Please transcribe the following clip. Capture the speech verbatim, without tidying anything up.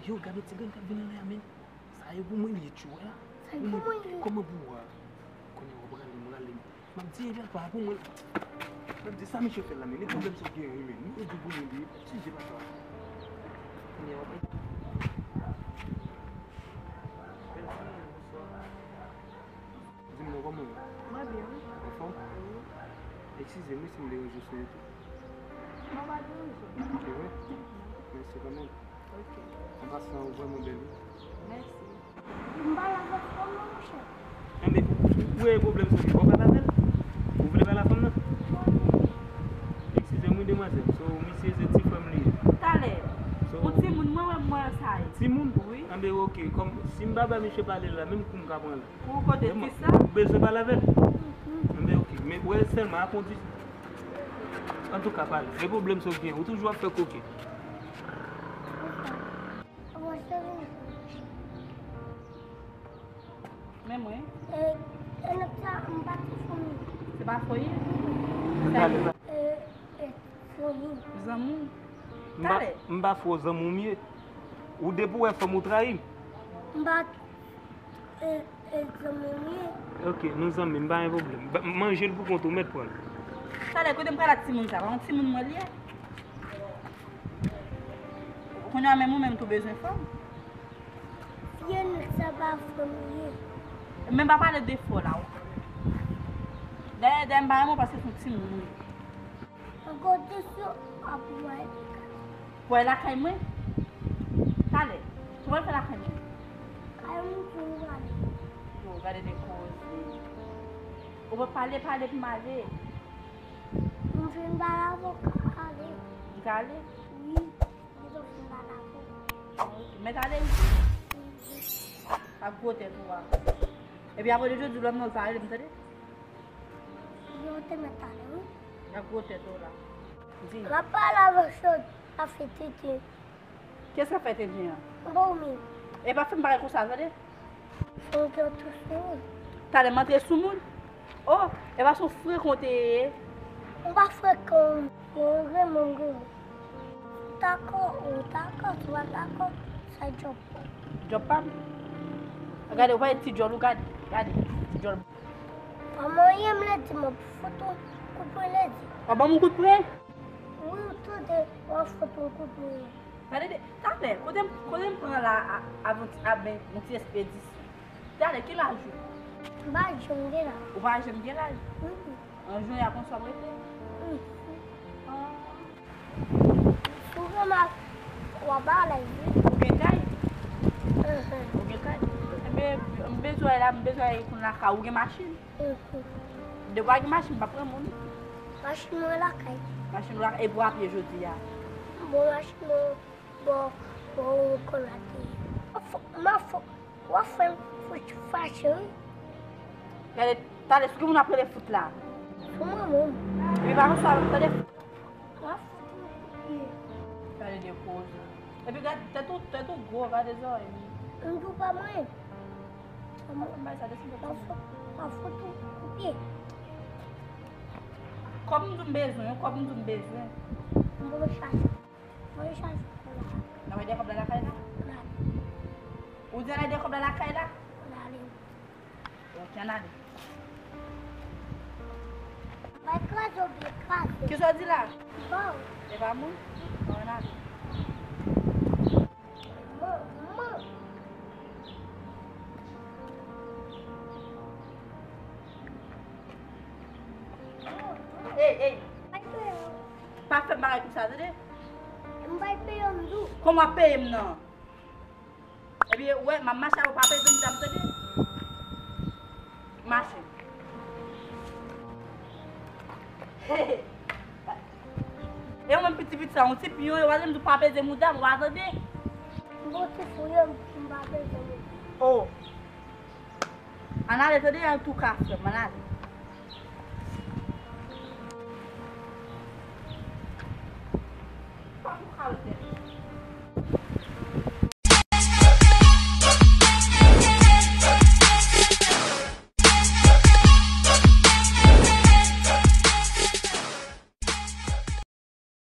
Yo, gade ti grenn k ap vin anlè a, men. Sa yo pou mwen li ye, tchou, wè la. Sa yo pou mwen li ye. Kòman pou w a? Kounye a, w ap rale m, rale m. M ap di, e pa pou mwen. M ap di, sa misye fè la, men, ni pwoblèm sa w gen, wi, men. Ni di pou mwen li ye, ti je papa. Kounye a, w ap. Bèl fi, bonswa. Di m non, kòman w ye? Mwen byen, wi. Anfòm? Wi. Eskize m, wi, si m deranje w sou wout ou. Non, pa deranje. Se vre? Mèsi kanmenm. Ok. An pasan, ou vrèman bèl, wi. Mèsi. M pale avèk fanm nan, monchè. Enben, ou, ou, ou wè pwoblèm sa, w ap pale avè l? Ou vle pale a fanm nan? Eskize m, wi, demwazèl. So, misye se ti frè m li ye. Talè. So, yon timoun, mwen wè, mwen sa ye. Timoun? Wi. Enben, ok. Kòm, si m pa ba misye pale la, menm kou m ka pran la. Ou kote fi sa? Ou bezwen pale avè l? Enben, ok. Men, wè sèlman, a kondisyon. Antouka, pale. Men pwoblèm sa w gen, ou toujou ap fè koken. Men mwen. E, e nèg sa, m pa t fanmi. Se pa fanmi? Sa ye? E, e, zanmi. Zanmi w? M pa, talè. M pa fè w zanmi w m ye. Ou depi w wè fanm ou trayi m. M pa, e, e, zanmi w m ye. Ok, nou zanmi, m pa gen pwoblèm. Ba, manje l pou kont ou, mèt pran l. Talè, kote m pral ak timoun sa? Pa yon timoun mwen li ye? Kounye a menm ou menm tou bezwen fanm. Vye nèg sa pa fanm li ye. Men pa pale de fò la, w. Dayè, dayè, m pa renmen w paske se yon timoun ou ye. Ankò de sou ap wè. Pou w al lakay mwen? Talè. Sa w al fè lakay mwen? Kay moun ki ou prale. Yo, gade de koze. Ou pa pale, pale pou m ale. M fin pale avè w, ale. M ka ale? Wi. Li tou fin pale avè w. Ok, mèt ale wi. Ak gwo tèt ou a. Epi apre de jodi, lòt mwen pa rele m, tande? Yo te mèt ale, wi. Ak gwo tèt ou la. Di. M ap pale avè w, Chod, afè tete. Kiyès k ap fè tenten an? Bon, men. E pa fè m bagay konsa, tande? Fè w gen tou sou ou. Talè m antre sou moun? Oh, e pa se yon frekan w te ye? M pa frekan, m renmen w, m renmen w. Dakò, ou dakò, si w pa dakò, sa djòb ou. Djòb pa m? Gade, ou pa wè ti djòl ou, gade, gade, ti djòl. Pa manyen m lè di m ap fout ou kout pwen lè di. W ap ban m yon kout pwen? Wi, ou tande, w ap fout yon kout pwen. Gade de, talè, kote m, kote m pran la a, a, yon ti, a, ben, yon ti espedisyon. Talè, ki laj ou? M pa janm gen laj. Ou pa janm gen laj? Mm, mm. An jounen a konsa w rete? Mm, mm. Ah. Si w gen laj, w ap ba laj, wi. Ou gen kay? Mhm. Ou gen kay? Enben, m bezwen la, m bezwen al konn lakay ou. Ou gen machin? Mhm. Depi w gen machin, m p ap pran moun. Machin mwen lakay. Machin w lakay, epi w a pye jodi a? Bon, machin mwen bò, bò yon kòl atè. M a fò, m a fò, w ap fè m fout fache, wi. Gade, talè, sou ki moun ap rele fout la? Sou manman m. Epi pa konsa, tande. W ap fout m kout pye. Gade de koze. Epi gade, tèt ou, tèt ou gwo, gade zòrèy ou. M di w pa mwen. Kòman m bay sa desann tèt ou? Pa fout, pa fout ou koupye. Kòb m di w m bezwen, kòb m di w m bezwen. M pou chache. Mwen chache kòb la. N ap ede kòb la lakay la? N ale. Ou di n ede kòb la lakay la? N ale. Ok, n ale. Bay kraze oubyen kraze. Kisa w di la? Bon. E pa moun? Bon, n ale. Manman. Ey, ey. Pa fè m bagay konsa, tande? M bay peye m tou. Kòman w ap peye m nan? Epi, w wè, m ap mache avè w, pa peze mouda m, tande? Mache. E ou menm piti piti sa, yon ti piyon, yo pa janm di w pa peze mouda m, w pa tande? M bon ti fouye m pou m pa peze mouda. Oh. Ann ale, tande, antouka, frè m, ann ale. Pa pou kalte